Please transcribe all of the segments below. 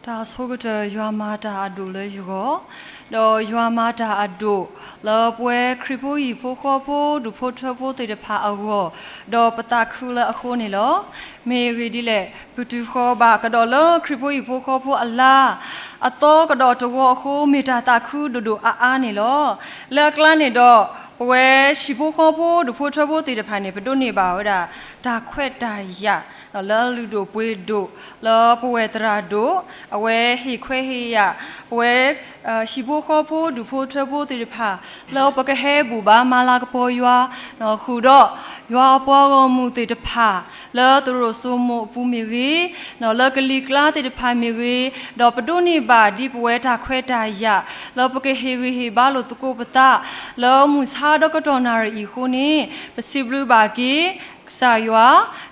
တၢ်ဆိကတၢၢ် ယွၤမၤတၢ်အဒိၣ်လၢယဂီၢ်, ဒီးယွၤမၤတၢ်အဒိၣ်လၢပဝဲခရံာ်ဖိဟံၣ်ဖိဃီဖိ ဒူၣ်ဖိထၢဖိသ့ၣ်တဖၣ်အဂီၢ်, ဒီးပသးခုလၢအဃိန့ၣ်လီၤ. မ့ၢ်အဂ့ၢ်ဒ်လဲၣ်, ပတုၤဃီၤဘၣ်ကဒီးလၢခရံာ်ဖိဟံၣ်ဖိဃီဖိအလါ အသီကဒီးတဝီအဃိ မ့ၢ်တၢ်သးခုဒိၣ်ဒိၣ်အါအါန့ၣ်လီၤ. လၢအကျါန့ၣ်ဒီး ပဝဲဟံၣ်ဖိဃီဖိ ဒူၣ်ဖိထၢဖိသ့ၣ်တဖၣ်န့ၣ် ပဒိးန့ၢ်ဘၣ်ဝဲဒၣ် တၢ်ခွဲးတၢ်ယာ် လၢအလုၢ်ဒိၣ်ပှ့ၤဒိၣ် လၢပဝဲသရၣ်ဒိၣ် အဝဲဟ့ၣ်ခွဲးဟ့ၣ်ယာ် ပဝဲ ဟံၣ်ဖိဃီဖိ ဒူၣ်ဖိထၢဖိသ့ၣ်တဖၣ် လၢပကဟဲဘူၣ်ဘါမၤလၤကပီၤယွၤ ဃုာ်ဒီး ယွၤအပှၤဂီၢ်မုၢ်သ့ၣ်တဖၣ် လၢသရိာ်စိမိၤအပူၤမ့ၢ်ဂ့ၤ, လၢကလံၤကျါသ့ၣ်တဖၣ်မ့ၢ်ဂ့ၤ, ဒီးပဒိးန့ၢ်ဘၣ်ဒ်ပဝဲတၢ်ခွဲးတၢ်ယာ် လၢပကဟ့ၣ်ဂံၢ်ဟ့ၣ်ဘါလိာ်သကိးပသး လၢမုၢ်ဆါဒီးကတီၢ်နၣ်ရံၣ်အံၤအဃိန့ၣ် ပစံးဘျုးဘၣ်က့ၤ ကစၢ်ယွၤ,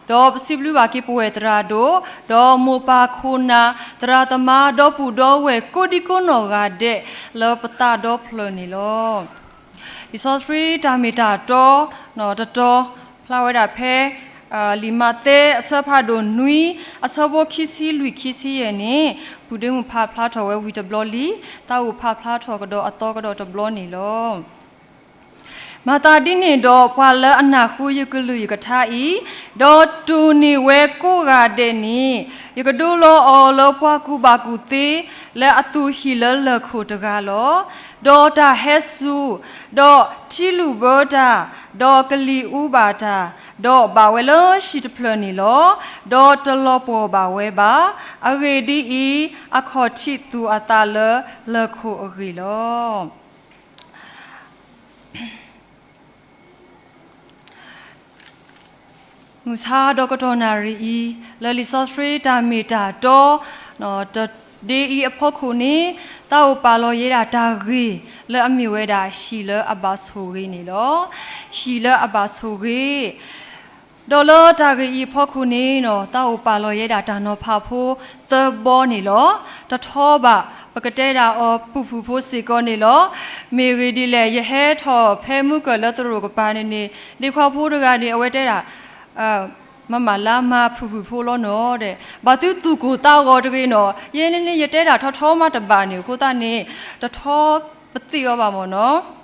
ဒီးပစံးဘျုးဘၣ်က့ၤပဝဲသရၣ်ဒိၣ်, ဒီးမိၢ်ပၢ်ခိၣ်နၢ် သရၣ်သမါ ဒီပုၢ်ဒီဝဲၢ် ကိးဒံကိးနီၢ်ဂၤဒဲး လၢပသးဒီဖျၢၣ်န့ၣ်လီၤ. လံာ်စီဆှံတၢ်မ့ၢ်တၢ်တီ တတီၤ ဖျါဝဲဒၣ်ဖဲ လံာ်မးသဲအဆၢဖးဒိၣ်နွံ အဆၢဖိခံဆံလွံၢ်ခံဆံယဲၢ်န့ၣ် ပုၢ်ဒ့မုၣ်ဖးဖျါထီၣ်ဝဲဝံၤတဘျီလံ, တၢ်အိၣ်ဖးဖျါထီၣ်ကဒီးအသီကဒီးတဘျီန့ၣ်လီၤ. မၤသးဒ်န့ၣ်ဒီး ပှၤလၢအနၢ်ဟူယကလုၢ်ယကထါအံၤ, ဒီးတိၢ်နီၣ်ဝဲကိးဂၤဒဲးန့ၣ် ယကဒိလီၤအီၤလၢပှၤကူၣ်ဘၣ်ကူၣ်သ့ လၢအသူၣ်ဟံၣ်လၢလၢၢ်ခိၣ်တဂၤလီၤ. ဒီးတၢ်ဟဲစူၤ, ဒီးထံလုၢ်ဘၢတၢ်, ဒီးကလံၤအူဘၣ်တၢ်, ဒီးဘၣ်ဝဲလၢဟံၣ်တဖျၢၣ်န့ၣ်လီၤ. ဒီးတလီၤပှီၢ်ဘၣ်ဝဲဘၣ်. အဂ့ၢ်ဒ်အံၤ, အခီၣ်ထံးသူၣ်အသးလၢလၢၢ်ခိၣ်အဂ့ၢ်လီၤ. မုၢ်ဆါဒီးကတီၢ်နၣ်ရံၣ်အံၤ လၢလံာ်စီဆှံတၢ်မ့ၢ်တၢ်တီ တဒ့အံၤအဖီခိၣ်န့ၣ် သးအိၣ်ပာ်လီၤယဲဒၣ်တၢ်ဂ့ၢ် လၢအမ့ၢ်ဝဲဒၣ်ဟံၣ်လၢအဘၣ်ဆိၣ်ဂ့ၤန့ၣ်လီၤ. ဟံၣ်လၢအဘၣ်ဆိၣ်ဂ့ၤ ဒီးလၢတၢ်ဂ့ၢ်အံၤအဖီခိၣ်န့ၣ် သးအိၣ်ပာ်လီၤယဲဒၣ်တၢ်နီၤဖးဖိသၢဘီန့ၣ်လီၤ. တထီဘၣ် ပကတဲဒၣ်အီၤပုၢ်ဖုၣ်ဖိစ့ၢ်ကီးန့ၣ်လီၤ. မ့ၢ်ဂ့ၢ်ဒ်လဲၣ် ယဟဲထီၣ်ဖဲမုၢ်ကၢၢ်လၢသရိာ်ကပၤန့ၣ်န့ၣ် ဒ့ခွါဖိတဂၤန့ၣ် အဝဲတဲဒၣ် မမၤလါမၤဖုၣ်ဖုၣ်ဖိလီၤနီၤဒီး ဘၣ်သုသူၣ်ကိၢ်သးဂီၤတဂ့ၤနီၤ, ယဲန့ၣ်န့ၣ် ယတဲဒၣ်ထီထီမးတဘၣ်န့ၣ် အဃိသတးန့ၣ် တထီပသ့ၣ်အီၤဘၣ်မ့ၢ်နီၤ.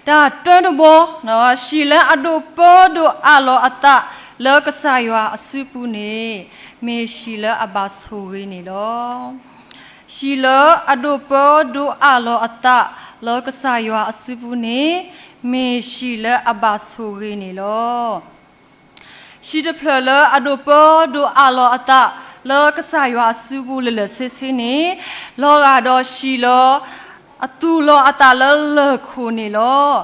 တၢ်တၢတဘီ ဟံၣ်လၢအဒိၣ်ပၢဒိၣ်အးလီၤအသးလၢကစၢ်ယွၤအစုပူၤန့ၣ် မ့ၢ်ဟံၣ်လၢအဘၣ်ဆိၣ်ဂ့ၤန့ၣ်လီၤ. ဟံၣ်လၢအဒိၣ်ပၢဒိၣ်အးလီၤအသးလၢကစၢ်ယွၤအစုပူၤန့ၣ် မ့ၢ်ဟံၣ်လၢအဘၣ်ဆိၣ်ဂ့ၤန့ၣ်လီၤ. ဟံၣ်တဖျၢၣ်လၢအဒိၣ်ပၢဒိၣ်အးလီၤအသးလၢကစၢ်ယွၤအစုပူၤလၢာ်လၢာ်ဆ့ဆ့န့ၣ် လီၤဂာ်ဒီးဟံၣ်လၢ အသူၣ်လီၤအသးလၢလၢၢ်ခိၣ်န့ၣ်လီၤ.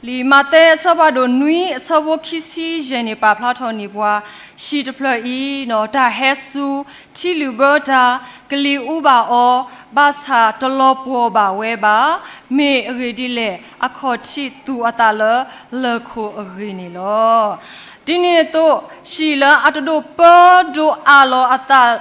လံာ်မးသဲအဆၢဖးဒိၣ်နွံ အဆၢဖိခံဆံယဲၢ်န့ၣ် ပာ်ဖျါထီၣ်န့ၢ်ပှၤ ဟံၣ်တဖျၢၣ်အံၤ တၢ်ဟဲစူၤ, ထံလုၢ်ဘၢတၢ်, ကလံၤအူဘၣ်အီၤ, ဘၣ်ဆၣ်တလီၤပှီၢ်ဘၣ်ဝဲဘၣ်. မ့ၢ်အဂ့ၢ်ဒ်လဲၣ်, အခီၣ်ထံးသူၣ်အသးလၢလၢၢ်ခိၣ်အဂ့ၢ်န့ၣ်လီၤ. ဒ်န့ၣ်အသိး ဟံၣ်လၢအတဒိၣ်ပၢဒိၣ်အးလီၤအသး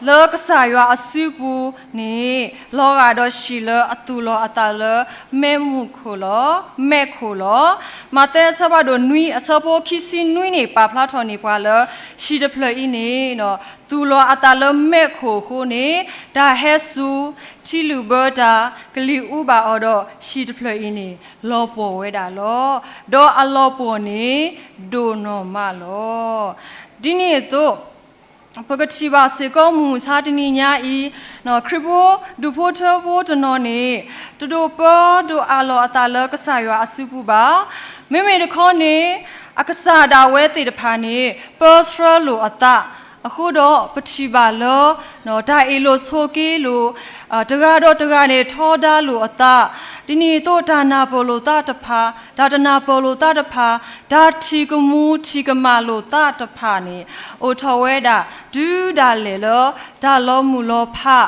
လၢကစၢ်ယွၤအစုပူၤန့ၣ် လီၤဂာ်ဒီးဟံၣ်လၢအသူၣ်လီၤအသးလၢမဲးမုၢ်ခိၣ်လီၤ, မဲးခိၣ်လီၤ. မးသဲအဆၢဖးဒိၣ်နွံ အဆၢဖိခံဆံနွံန့ၣ် ပာ်ဖျါထီၣ်န့ၢ်ပှၤလၢ ဟံၣ်တဖျၢၣ်အံၤန့ၣ် သူၣ်လီၤအသးလၢမဲးခိၣ်အဃိန့ၣ် တၢ်ဟဲစူၤ, ထံလုၢ်ဘၢတၢ်, ကလံၤအူဘၣ်အီၤဒီး ဟံၣ်တဖျၢၣ်အံၤန့ၣ် လီၤပှီၢ်ဝဲဒၣ်လီၤ. ဒီးအလီၤပှီၢ်န့ၣ် ဒိၣ်နီၢ်မးလီၤ. ဒ်န့ၣ်အသိး ပကထံၣ်ဘၣ်စ့ၢ်ကီးမုၢ်မဆါတနံၤညါအံၤ ခရံာ်ဖိဒူၣ်ဖိထၢဖိတနီၤန့ၣ် တဒိၣ်ပၢဒိၣ်အးလီၤအသးလၢကစၢ်ယွၤအစုပူၤဘၣ်. မ့မ့ၢ်တခီန့ၣ် အကစၢ်ဒၣ်ဝဲသ့ၣ်တဖၣ်န့ၣ် ပၢဆှၢလိာ်အသး အဃိဒီးပထံၣ်ဘၣ်လၢ တၢ်အ့ၣ်လိာ်ဆိးက့လိာ် တဂၤဒီးတဂၤန့ၣ် ထီဒါလိာ်အသး, ဒ်န့ၣ်အသိးတၢ်နၢ်ပၢၢ်လိာ်သးတဖၣ်, တၢ်တနၢ်ပၢၢ်လိာ်သးတဖၣ်, တၢ်ထံၣ်ကမူထံၣ်ကမၣ်လိာ်သးတဖၣ်န့ၣ် အိၣ်ထီၣ်ဝဲဒၣ် တုၤဒၣ်လဲာ်လၢ တၢ်လီၤမုၢ်လီၤဖး,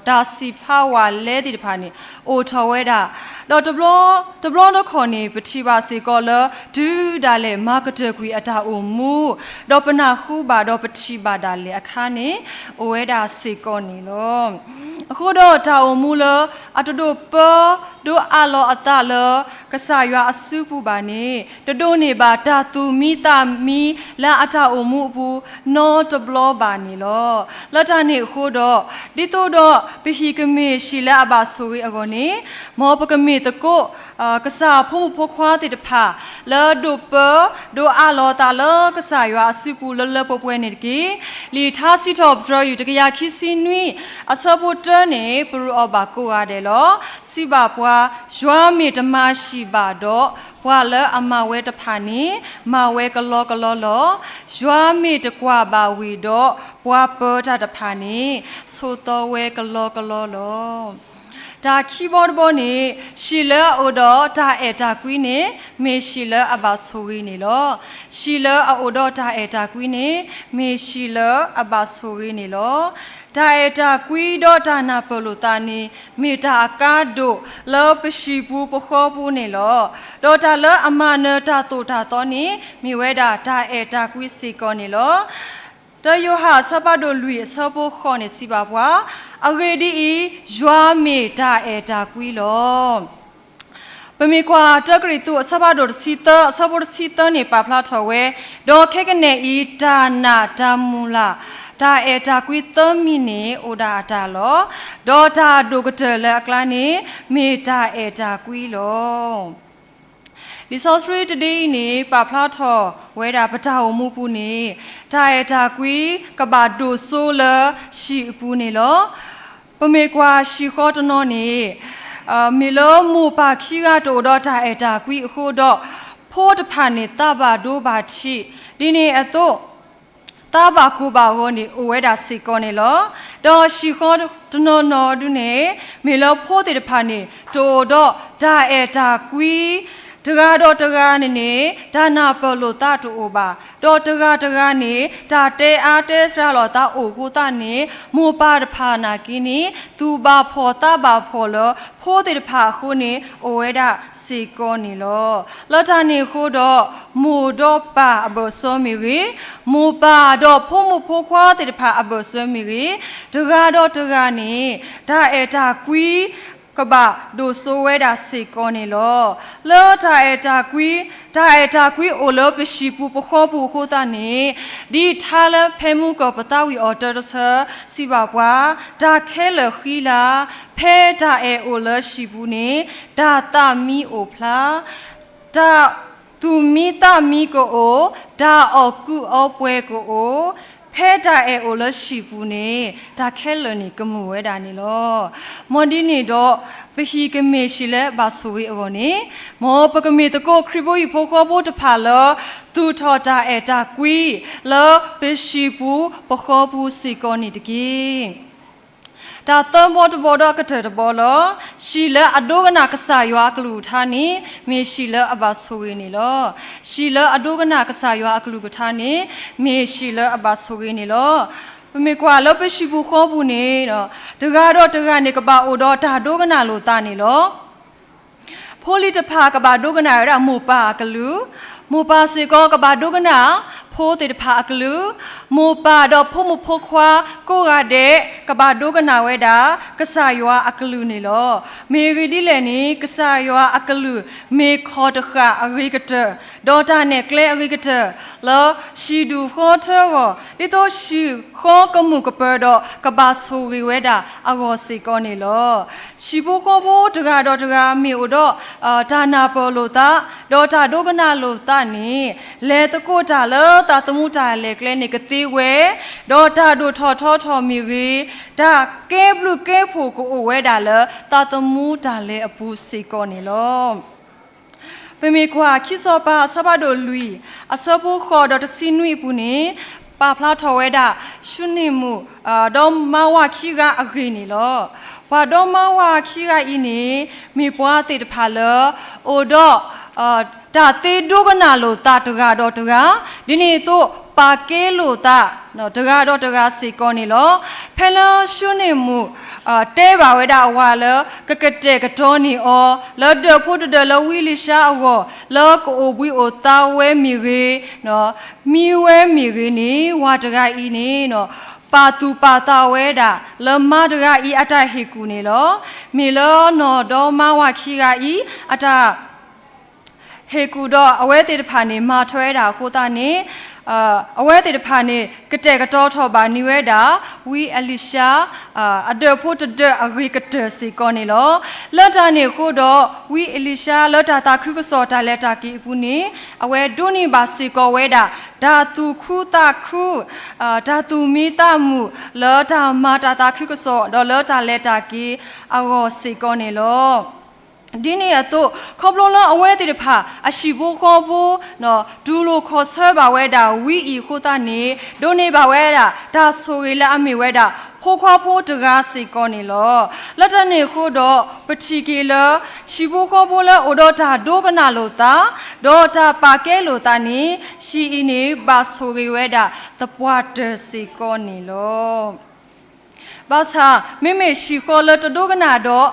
တၢ်စံးဖးဝဲလဲသ့ၣ်တဖၣ်န့ၣ် အိၣ်ထီၣ်ဝဲဒၣ်, ဒီးတဘျီတခီၣ်န့ၣ် ပထံၣ်ဘၣ်စ့ၢ်ကီးလၢ တုၤဒၣ်လဲာ်မၤကတၢၢ်ကွံာ်အတၢ်အိၣ်မူ, ဒီးပနၢ်ဟူဘၣ်ဒီးပထံၣ်ဘၣ်ဒၣ်လဲာ်အခါန့ၣ် အိၣ်ဝဲဒၣ်စ့ၢ်ကီးန့ၣ်လီၤ. အဃိဒီးတၢ်အိၣ်မူလၢအတဒိၣ်ပၢ ဒိးအးလီၤအသးလၢကစၢ်ယွၤအစုပူၤဘၣ်န့ၣ် တဒိးန့ၢ်ဘၣ်တၢ်သူၣ်မံသးမံလၢအတၢ်အိၣ်မူအပူၤနီတဘျီဘၣ်န့ၣ်လီၤ. လၢတၢ်န့ၣ်အဃိဒီး, ဒ်သိးဒီးပဟံၣ်ကမ့ၢ်ဟံၣ်လၢအဘၣ်ဆိၣ်ဂ့ၤအဂီၢ်န့ၣ်, မ်ပကမ့ၢ်သကိး ကစၢ်ဖိမုၣ်ဖိခွါသ့ၣ်တဖၣ် လၢဒိးပၢ ဒိးအးလီၤသးလၢကစၢ်ယွၤအစုပူၤလၢလၢပှဲၤပှဲၤန့ၣ်တက့ၢ်. လံာ်ထါစံးထီၣ်ပတြၢၤ ယူၢ်တကယၤခံဆံနွံ အဆၢဖိတၢန့ၣ် ပရူးအီၤဘၣ်ကိးဂၤဒဲးလီၤ. စံးဘၣ်ပှၤ, ယွၤမ့ၢ်တမၤဟံၣ်ဘၣ်ဒီး, ပှၤလၢအမၤဝဲတဖၣ်န့ၣ် မၤဝဲကလီကလီလီၤ. ယွၤမ့ၢ်တကွၢ်ဘၣ်ဝ့ၢ်ဒီး, ပှၤပၢၤတၢ်တဖၣ်န့ၣ် ဆိးသီဝဲကလီကလီလီၤ. တၢ်ခံဘီတဘီန့ၣ်, ဟံၣ်လၢအအိၣ်ဒီးတၢ်အဲၣ်တၢ်ကွံန့ၣ် မ့ၢ်ဟံၣ်လၢအဘၣ်ဆိၣ်ဂ့ၤန့ၣ်လီၤ. ဟံၣ်လၢအအိၣ်ဒီးတၢ်အဲၣ်တၢ်ကွံန့ၣ် မ့ၢ်ဟံၣ်လၢအဘၣ်ဆိၣ်ဂ့ၤန့ၣ်လီၤ. တၢ်အဲၣ်တၢ်ကွံဒီးတၢ်နၢ်ပၢၢ်လိာ်သးန့ၣ် မ့ၢ်တၢ်အကါဒိၣ်လၢပဟံၣ်ပူၤပဃီပူၤန့ၣ်လီၤ. ဒီးတၢ်လၢအမၤနၢၤတၢ်သိၣ်တၢ်သီန့ၣ် မ့ၢ်ဝဲဒၣ်တၢ်အဲၣ်တၢ်ကွံစ့ၢ်ကီးန့ၣ်လီၤ. တယိၤဟၣ်အဆၢဖးဒိၣ်လွံၢ်အဆၢဖိဃိးန့ၣ်စံးဘၣ်ပှၤ, အဂ့ၢ်ဒ်အံၤ, ယွၤမ့ၢ်တၢ်အဲၣ်တၢ်ကွံလီၤ. ပမ့ၢ်ကွၢ်တၢကရံၣ်သူးအဆၢဖးဒိၣ်တဆံသၢ အဆၢဖိတဆံသၢန့ၣ်ပာ်ဖျါထီၣ်ဝဲ, ဒီးခဲကနံၣ်အံၤ တၢ်နာ်တၢ်မုၢ်လၢ် တၢ်အဲၣ်တၢ်ကွံသၢမံၤန့ၣ်အိၣ်ဒၣ်အတၢ်လီၤ. ဒီးတၢ်ဒိၣ်ကတၢၢ်လၢအကျါန့ၣ် မ့ၢ်တၢ်အဲၣ်တၢ်ကွံလီၤ. လံာ်စီဆှံတဒ့အံၤန့ၣ် ပာ်ဖျါထီၣ်ဝဲဒၣ်ပတၢ်အိၣ်မူပူၤန့ၣ် တၢ်အဲၣ်တၢ်ကွံကဘၣ်ဒိၣ်စိလၢဟံၣ်အပူၤန့ၣ်လီၤ. ပမ့ၢ်ကွၢ်ဟံၣ်ဃီတနီၤန့ၣ် မ့ၢ်လၢမိၢ်ပၢ်ခံဂၤတအိၣ်ဒီးတၢ်အဲၣ်တၢ်ကွံအဃိဒီး ဖိတဖၣ်န့ၣ်သးဘၣ်ဒိဘၣ်ထံး, ဒ်န့ၣ်အသိး သးဘၣ်ကိၢ်ဘၣ်ဂီၤန့ၣ်အိၣ်ဝဲဒၣ်စ့ၢ်ကီးန့ၣ်လီၤ. ဒီးဟံၣ်ဃီတနီၤနီၤဒုန့ၣ် မ့ၢ်လၢဖိသ့ၣ်တဖၣ်န့ၣ် တအိၣ်ဒီးတၢ်အဲၣ်တၢ်ကွံ, တဂၤဒီးတဂၤန့ၣ်န့ၣ် တၢ်နၢ်ပၢၢ်လိာ်သးတအိၣ်ဘၣ်, ဒီးတဂၤတဂၤန့ၣ် တၢ်တဲအါတဲစှၤလိာ်သးအိၣ်အဃိသတးန့ၣ် မိၢ်ပၢ်တဖၣ်နာ်က့န့ၣ် သူၣ်ဘၣ်ဖှီၣ်သးဘၣ်ဖှီၣ်လၢဖိသ့ၣ်တဖၣ်အဃိန့ၣ် အိၣ်ဝဲဒၣ်စ့ၢ်ကီးန့ၣ်လီၤ. လၢတၢ်န့ၣ်အဃိဒီး မိၢ်ဒီးပၢ်အဘၢၣ်စၢၤမ့ၢ်ဂ့ၤ, မိၢ်ပၢ်ဒီးဖိမုၣ်ဖိခွါသ့ၣ်တဖၣ်အဘၢၣ်စၢၤမ့ၢ်ဂ့ၤ, တဂၤဒီးတဂၤန့ၣ် တၢ်အဲၣ်တၢ်ကွံ ကဘၣ်ဒိၣ်စိဝဲဒၣ်စ့ၢ်ကီးန့ၣ်လီၤ. လၢတၢ်အဲၣ်တၢ်ကွံ, တၢ်အဲၣ်တၢ်ကွံအိၣ်လၢပဟံၣ်ပူၤပဃီပူၤအဃိသတးန့ၣ် ဒ်ထါလၢဖဲမူကၢၢ်ပသးဝံၣ်အီၤတၢတဆၢ စံးဘၣ်ပှၤ, တၢ်ခဲလၢာ်ဃံလၤ, ဖဲတၢ်အဲၣ်အိၣ်လၢဟံၣ်ပူၤန့ၣ် တၢ်သးမံအိၣ်ဖျါ တၢ်သူၣ်မံသးမံကအိၣ်, တၢ်အီၣ်ကူအီပှဲၤကအိၣ်, ဖဲတၢ်အဲၣ်အိၣ်လၢဟံၣ်ပူၤန့ၣ် တၢ်ခဲလၢာ်န့ၣ်ကမုာ်ဝဲဒၣ်န့ၣ်လီၤ. မ်ဒ်န့ၣ်ဒီး ပဟံၣ်ကမ့ၢ်ဟံၣ်လၢဘၣ်ဆိၣ်ဂ့ၤအဂီၢ်န့ၣ်, မ်ပကမ့ၢ်သကိးခရံာ်ဖိဟံၣ်ဖိဃီဖိတဖၣ်လၢ သူၣ်ထီၣ်တၢ်အဲၣ်တၢ်ကွံ လၢပဟံၣ်ပူၤပဃီပူၤစ့ၢ်ကီးန့ၣ်တက့ၢ်. တၢ်သၢဘီတဘီဒီးအကတၢၢ်တဘီလီၤ. ဟံၣ်လၢအဒိကနၣ်ကစၢ်ယွၤအကလုၢ်ကထါန့ၣ် မ့ၢ်ဟံၣ်လၢအဘၣ်ဆိၣ်ဂ့ၤန့ၣ်လီၤ. ဟံၣ်လၢအဒိကနၣ်ကစၢ်ယွၤအကလုၢ်ကထါန့ၣ် မ့ၢ်ဟံၣ်လၢအဘၣ်ဆိၣ်ဂ့ၤန့ၣ်လီၤ. ပမ့ၢ်ကွၢ်လၢပဟံၣ်ပူၤဃီပူၤန့ၣ် တဂၤဒီးတဂၤန့ၣ် ကဘၣ်အိၣ်ဒီးတၢ်ဒိကနၣ်လိာ်သးန့ၣ်လီၤ. ဖိလံၤတဖၣ်ကဘၣ်ဒိကနၣ်ဝဲဒၣ်မိၢ်ပၢ်အကလုၢ်, မိၢ်ပၢ်စ့ၢ်ကီးကဘၣ်ဒိကနၣ် ဖိသ့ၣ်တဖၣ်အကလုၢ်, မိၢ်ပၢ်ဒီးဖိမုၣ်ဖိခွါကိးဂၤဒဲး ကဘၣ်ဒိကနၣ်ဝဲဒၣ် ကစၢ်ယွၤအကလုၢ်န့ၣ်လီၤ. မ့ၢ်အဂ့ၢ်ဒ်လဲၣ်န့ၣ် ကစၢ်ယွၤအကလုၢ်မ့ၢ်ခီၣ်တဃာ်အဂ့ၤကတၢၢ်, ဒီးတၢ်နဲၣ်ကျဲအဂ့ၤကတၢၢ် လၢဟံၣ်ဒူၣ်ဃီထၢအဂီၢ်, ဒ်သိးဟံၣ်ဃီကမုာ်ကပၢၤဒီးကဘၣ်ဆိၣ်ဂ့ၤဝဲဒၣ်အဂီၢ်စ့ၢ်ကီးန့ၣ်လီၤ. ဟံၣ်ဖိဃီဖိတဂၤဒီးတဂၤမ့ၢ်အိၣ်ဒီး တၢ်နၢ်ပၢၢ်လိာ်သး ဒီးတၢ်ဒိကနၣ်လိာ်သးန့ၣ် လဲၤသကိးတၢ်လၢသးသမူတၢ်လဲၤကျဲန့ၣ်ကသ့ဝဲ, ဒီးတၢ်ဒိၣ်ထီၣ်ထီထီၣ်မ့ၢ်ဂ့ၤ, တၢ်ကဲဘျုးကဲဖှိၣ်ကအိၣ်ဝဲဒၣ်လၢသးသမူတၢ်လဲၤအပူၤစ့ၢ်ကီးန့ၣ်လီၤ. ပမ့ၢ်ကွၢ်ခံစီၤပၤအဆၢဖးဒိၣ်လွံၢ် အဆၢဖိဃိးဒီးတဆံနွံအပူၤန့ၣ် ပာ်ဖျါထီၣ်ဝဲဒၣ် ၡူနံၣ်မုၣ် ဒီမါဝၤခံဂၤအဂ့ၢ်န့ၣ်လီၤ. ပှၤဒီမါဝၤခံဂၤအံၤန့ၣ် မ့ၢ်ပှၤသ့ၣ်တဖၣ်လၢ အိၣ်ဒီး တၢ်သ့ဒိကနၣ်လိာ်သးတဂၤဒီးတဂၤ, ဒ်န့ၣ်အသိးပာ်ကဲလိာ်သး တဂၤဒီးတဂၤစ့ၢ်ကီးန့ၣ်လီၤ. ဖဲလၢၡူန့ၣ်မူး တဲဘၣ်ဝဲဒၣ်အဝၤလၢ ကကတဲာ်ကတီၤန့ၢ်အီၤ လၢဒၢးဖိတဒၢးလၢဝံအ့လံၡါအဂီၢ် လၢကအိၣ်ဘှံးအိၣ်သါဝဲမ့ၢ်ဂ့ၤ, မံဝဲမ့ၢ်ဂ့ၤန့ၣ် ဝၤတဂၤအံၤန့ၣ် ပာ်သူၣ်ပာ်သးဝဲဒၣ် လၢမါတဂၤအံၤအတၢ်ဟ့ၣ်ကူၣ်န့ၣ်လီၤ. မ့ၢ်လၢနီၢ်ဒီမါဝၤခံဂၤအံၤ အတၢ် ဟ့ၣ်ကူၣ်ဒီးအဝဲသ့ၣ်တဖၣ်န့ၣ် မၤထွဲဝဲဒၣ်အဃိသတးန့ၣ် အဝဲသ့ၣ်တဖၣ်န့ၣ် ကတဲာ်ကတီၤထီၣ်ဘၣ်န့ၢ်ဝဲဒၣ် ဝံအ့လံၡါ အဒၢးဖိတဒၢးအဂ့ၤကတၢၢ်စ့ၢ်ကီးန့ၣ်လီၤ. လၢတၢ်န့ၣ်အဃိဒီး ဝံအ့လံၡါလၢတၢ်သးခုကစီၣ်တၢ်လဲၤတၢ်က့ၤအပူၤန့ၣ် အဝဲဒိးန့ၢ်ဘၣ်စ့ၢ်ကီးဝဲဒၣ် တၢ်သူၣ်ခုသးခု တၢ်သူၣ်မံသးမုာ် လၢတၢ်မၤတၢ်သးခုကစီၣ် ဒီးလၢတၢ်လဲၤတၢ်က့ၤအဂီၢ်စ့ၢ်ကီးန့ၣ်လီၤ. ဒ်န့ၣ်အသိး ခီဖျိလၢအဝဲသ့ၣ်တဖၣ် အဟံၣ်ဖိဃီဖိ တူၢ်လိာ်ခီၣ်ဆၢဘၣ်ဝဲဒၣ်ဝံအံၤအဃိသတးန့ၣ် ဒိးန့ၢ်ဘၣ်ဝဲဒၣ် တၢ်ဆိၣ်ဂ့ၤလၢအမ့ၢ်ဝဲဒၣ် ဖိခွါဖိတဂၤစ့ၢ်ကီးန့ၣ်လီၤ. လၢတၢ်န့ၣ်အဃိဒီး ပထံၣ်က့ၤလၢ ဟံၣ်ဖိဃီဖိလၢအိၣ်ဒီးတၢ်ဒိကနၣ်လိာ်သး ဒီးတၢ်ပာ်ကဲလိာ်သးန့ၣ် ဟံၣ်အံၤန့ၣ် ဘၣ်ဆိၣ်ဂ့ၤဝဲဒၣ်သပှၢ်တၢၢ်စ့ၢ်ကီးန့ၣ်လီၤ. ဘၣ်ဆၣ် မ့မ့ၢ်ဟံၣ်ဃီလၢတဒိကနၣ်ဒီး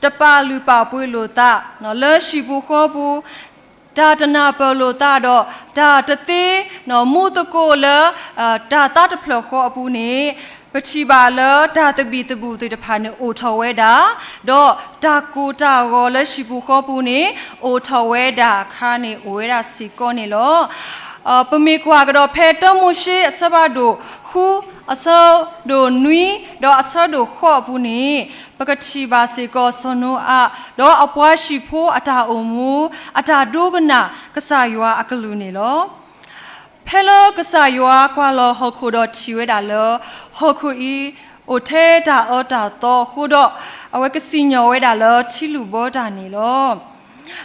တပာ်လုၢ်ပာ်ပှ့ၤလိာ်သး လၢဟံၣ်ပူၤဃီပူၤ တၢ်တနၢ်ပၢၢ်လိာ်သးဒီး တၢ်တသ့ မူသကိးလၢ တၢ်သးတဖျၢၣ်ဃီအပူၤန့ၣ် ပထံၣ်ဘၣ်လၢတၢ်သဘံၣ်သဘုၣ်သ့ၣ်တဖၣ်န့ၣ်အိၣ်ထီၣ်ဝဲဒၣ်, ဒီးတၢ်ကိၢ်တၢ်ဂီၤလၢဟံၣ်ပူၤဃီပူၤန့ၣ် အိၣ်ထီၣ်ဝဲဒၣ်အခါန့ၣ် အိၣ်ဝဲဒၣ်စ့ၢ်ကီးန့ၣ်လီၤ. ပမ့ၢ်ကွၢ်ကဒီးဖဲတၢမိၤၡ့အဆၢဖးဒိၣ်ဃု အဆၢဒိၣ်နွံ ဒီးအဆၢဒိၣ်ဃိးအပူၤန့ၣ် ပကထံၣ်ဘၣ်စ့ၢ်ကီးစီၤနိအၤ ဒီးအပှၤဟံၣ်ဖိအတၢ်အိၣ်မူ အတၢ်ဒိကနၣ်ကစၢ်ယွၤအကလုၢ်န့ၣ်လီၤ. ဖဲလၢကစၢ်ယွၤကွၢ်လီၤဟီၣ်ခိၣ်ဒီးထံၣ်ဝဲဒၣ်လၢ ဟီၣ်ခိၣ်အံၤ အိၣ်ထဲတၢ်အၢတၢ်သီအဃိဒီး အဝဲကစံၣ်ညီၣ်ဝဲဒၣ်လၢထံလုၢ်ဘၢတၢ်န့ၣ်လီၤ.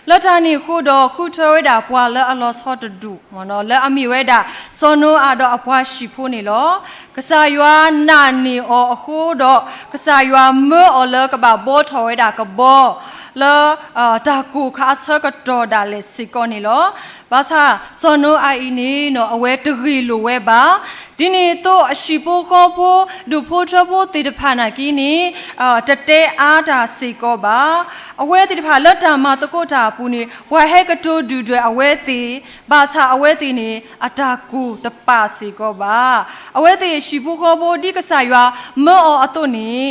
လၢတၢ်န့ၣ်အဃိဒီးဃုထၢဝဲဒၣ်ပှၤလၢအလီၤဆီတဒူၣ် လၢအမ့ၢ်ဝဲဒၣ် စီၤနိအၤဒီးအပှၤဟံၣ်ဖိန့ၣ်လီၤ. ကစၢ်ယွၤနာ်န့ၢ်အီၤအဃိဒီး ကစၢ်ယွၤမၢအီၤလၢကဘၣ်ဘှီထီၣ်ဝဲဒၣ်ကဘီ လၢ တၢ်ကိၢ်ခါအဆၢကတီၢ်ဒၣ်လဲာ်စ့ၢ်ကီးန့ၣ်လီၤ. ဘၣ်ဆၣ် စီၤနိအၤအံၤန့ၣ် အဝဲတဂ့ၢ်လိာ်ဝဲဘၣ်. ဒ်န့ၣ်အသိးအဟံၣ်ဖိဃီဖိ ဒူၣ်ဖိထၢဖိသ့ၣ်တဖၣ်နာ်က့န့ၣ် တတဲအါတၢ်စ့ၢ်ကီးဘၣ်. အဝဲသ့ၣ်တဖၣ်လၢတၢ်မၤသကိးတၢ်အပူၤန့ၣ် ပှၤဟဲကတိၤဒုၣ်ဒွဲၣ်အဝဲသ့ၣ်, ဘၣ်ဆၣ်အဝဲသ့ၣ်န့ၣ် အတၢ်ကိၢ်တပာ်စ့ၢ်ကီးဘၣ်. အဝဲသ့ၣ်ဟံၣ်ဖိဃီဖိဒ်ကစၢ်ယွၤမၢအီၤအသိးန့ၣ်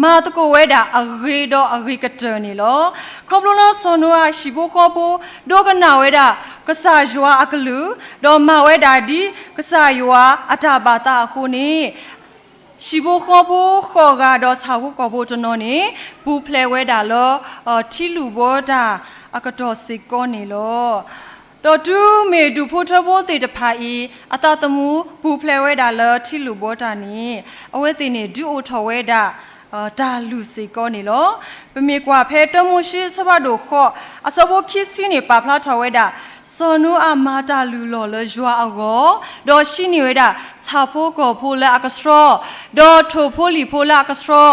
မၤသကိးဝဲဒၣ်အဂ့ၤဒီးအဂ့ၤကတၢၢ်န့ၣ်လီၤ. ခီဖျိလၢစီၤနိအၤဟံၣ်ဖိဃီဖိ ဒိကနၣ်ဝဲဒၣ် ကစၢ်ယွၤအကလုၢ်, ဒီးမၤဝဲဒၣ်ဒ်ကစၢ်ယွၤအတၢ်ဘၣ်သးအဃိန့ၣ် ဟံၣ်ဖိဃီဖိဃိးဂၤဒီးဆၣ်ဖိကီၢ်ဖိတနီၤန့ၣ် ပူၤဖျဲးဝဲဒၣ်လၢ ထံလုၢ်ဘၢတၢ်အကတီၢ်စ့ၢ်ကီးန့ၣ်လီၤ. ဒီးတုၤမ့ၢ်ဒူၣ်ဖိထၢဖိသ့ၣ်တဖၣ်အံၤ အသးသမူပူၤဖျဲးဝဲဒၣ်လၢထံလုၢ်ဘၢတၢ်န့ၣ် အဝဲသ့ၣ်န့ၣ် ဒုးအိၣ်ထီၣ်ဝဲဒၣ် တၢ်လုၢ်စ့ၢ်ကီးန့ၣ်လီၤ. ပမ့ၢ်ကွၢ်ဖဲတၢမိၤၡ့အဆၢဖးဒိၣ်ဃိး အဆၢဖိခံဆံန့ၣ် ပာ်ဖျါထီၣ်ဝဲဒၣ် စီၤနိအၤမၤတၢ်လုၢ်လီၢ်လၢယွၤအဂီၢ်, ဒီးဟံးန့ၢ်ဝဲဒၣ် ဆၣ်ဖိကီၢ်ဖိလၢအကဆှီ, ဒီးထိၣ်ဖိလံၣ်ဖိလၢအကဆှီ,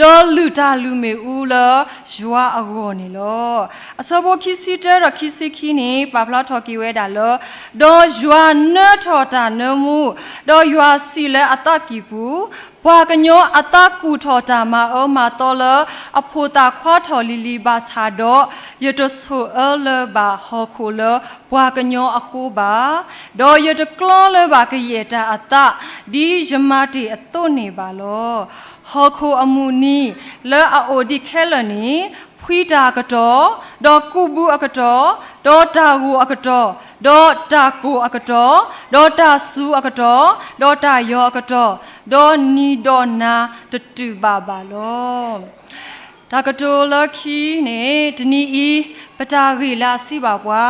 ဒီးလုၢ်တၢ်လုၢ်မ့ၣ်အူလၢယွၤအဂီၢ်န့ၣ်လီၤ. အဆၢဖိခံဆံတၢဒီးခံဆံခံန့ၣ် ပာ်ဖျါထီၣ်က့ၤဝဲဒၣ်လၢ ဒီးယွၤနၢထီၣ်တၢ်နၢမူ, ဒီးယွၤစံးလၢအသးကံၢ်ပူၤ, ပှၤကညီအသးကူၣ်ထီၣ်တၢ်မၤအၢမၤသီလၢအဖိသၣ်ခွါထီၣ်လံၤလံၤဘၣ်ဆၣ်ဒီး, ယတဆိၣ်အၢလၢၤဘၣ်ဟီၣ်ခိၣ်လၢပှၤကညီအဃိဘၣ်, ဒီးယတကျီလၢၤဘၣ်ကယဲၢ်တၢ်အသး ဒ်ယမၤတ့ၢ်အသိးန့ၣ်ဘၣ်လီၤ. ဟီၣ်ခိၣ်အမုၢ်နံၤလၢအအိၣ်ဒံးခဲလၢာ်န့ၣ် ဖှံတၢ်အကတီၢ်, ဒီးကူးဘုအကတီၢ်, ဒီးတၢ်ဂိၢ်အကတီၢ်, ဒီးတၢ်ကိၢ်အကတီၢ်, ဒီးတၢ်စူၤအကတီၢ်, ဒီးတၢ်ယီၤအကတီၢ်, ဒီးနံၤဒီးနၤတတုၤဘၣ်ဘၣ်လီၤ. တၢ်ကတိၤလၢခံန့ၣ် တနံၤအံၤ ပတၢ်ဂ့ၢ်လၢအစံးဘၣ်ပှၤ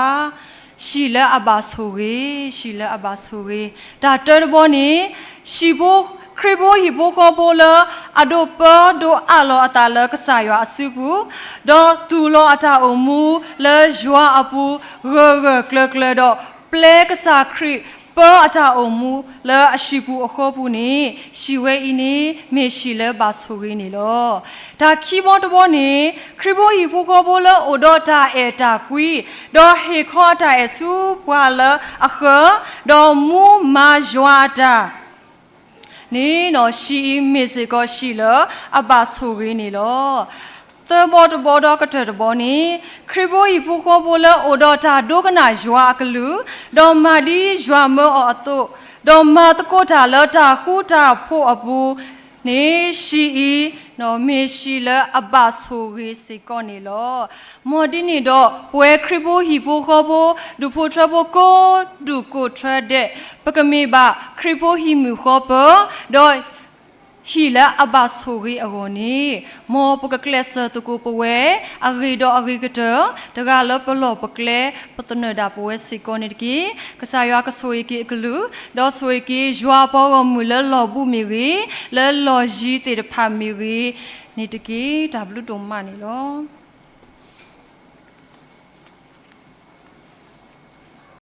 ဟံၣ်လၢအဘၣ်ဆိၣ်ဂ့ၤ, ဟံၣ်လၢအဘၣ်ဆိၣ်ဂ့ၤ. တၢ်တၢတဘီန့ၣ် ဟံၣ်ဖိ, ခရံာ်ဖိဟံၣ်ဖိဃီဖိလၢအဒိးပၢဒိးအးလီၤအသးလၢကစၢ်ယွၤအစုပူၤ, ဒီးသူၣ်လီၤအတၢ်အိၣ်မူလၢယွၤအပူၤ ဂၢၢ်ဂၢၢ်ကျၢၤကျၢၤဒီး ပျဲကစၢ်ခရံာ် ပၢအတၢ်အိၣ်မူလၢအဟံၣ်ပူၤအဃီပူၤန့ၣ် ဟံၣ်ဝဲအံၤန့ၣ် မ့ၢ်ဟံၣ်လၢဘၣ်ဆိၣ်ဂ့ၤန့ၣ်လီၤ. တၢ်ခံဘီတဘီန့ၣ် ခရံာ်ဖိဟံၣ်ဖိဃီဖိလၢအိၣ်ဒီးတၢ်အဲၣ်တၢ်ကွံ, ဒီးဟ့ၣ်ခီအတၢ်အဲၣ်ဆူပှၤလၢအဃၢၤ, ဒီးမူမၤယွၤအတၢ် န့ၣ် ဟံၣ်အံၤမ့ၢ်စ့ၢ်ကီးဟံၣ်လၢအဘၣ်ဆိၣ်ဂ့ၤန့ၣ်လီၤ. သၢဘီတဘီဒီးကတၢၢ်တဘီန့ၣ် ခရံာ်ဖိဟံၣ်ဖိဃီဖိလၢအိၣ်ဒီးတၢ်ဒိကနၣ်ယွၤအကလုၢ်, ဒီးမၤဒ်ယွၤမၢအီၤအသိး, ဒီးမၤသကိးတၢ်လၢတၢ်ဃူတၢ်ဖိးအပူၤန့ၣ် ဟံၣ်အံၤ မ့ၢ်ဟံၣ်လၢအဘၣ်ဆိၣ်ဂ့ၤစ့ၢ်ကီးန့ၣ်လီၤ. မ်ဒ်န့ၣ်ဒီး ပဝဲခရံာ်ဖိဟံၣ်ဖိဃီဖိ ဒူၣ်ဖိထၢဖိကိးဒူၣ်ကိးထၢဒဲး ပကမ့ၢ်ဘၣ်ခရံာ်ဖိဟံၣ်မုၣ်ဃီပၢၤ, ဒီး ဟံၣ်လၢအဘၣ်ဆိၣ်ဂ့ၤအဂီၢ်န့ၣ် မ်ပကကျဲးစၢးသကိးပဝဲ အဂ့ၢ်ဒီးအဂ့ၤကတၢၢ် တဂၤလၢပလီၢ်ပကျဲ ပသနၢၣ်ဒၣ်ပဝဲစ့ၢ်ကီးန့ၣ်တက့ၢ်. ကစၢ်ယွၤကဆိၣ်ဂ့ၤက့ၤအကလုၢ်, ဒီးဆိၣ်ဂ့ၤက့ၤယွၤအပှၤဂီၢ်မုၢ်လၢလီၢ်ဘူးမ့ၢ်ဂ့ၤ, လၢလီၢ်ယံၤသ့ၣ်တဖၣ်မ့ၢ်ဂ့ၤန့ၣ်တက့ၢ်. တၢ်ဘျုးဒိၣ်မးန့ၣ်လီၤ.